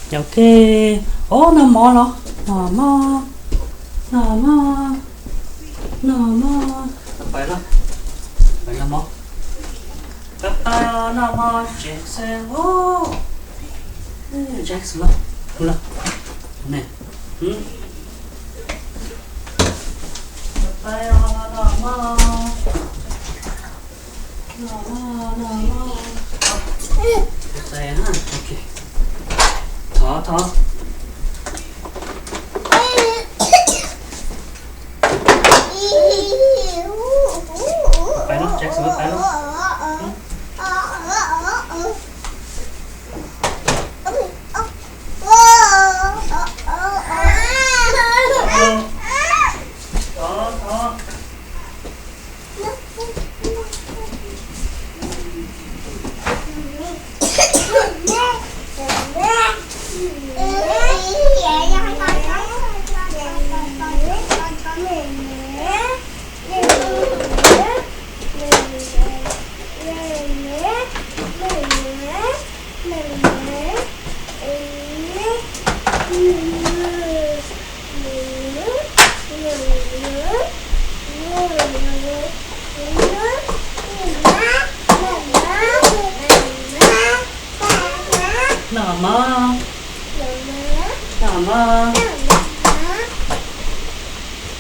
Yog ke, o, noj mov los, noj mov, noj mov, noj mov, pais los, pais noj mov, pais noj mov, Jackson, Jackson los, los, ne, pais noj mov. Thov, thov. Pais no, Jackson, pais no. Thov, thov. Noj mov, noj mov.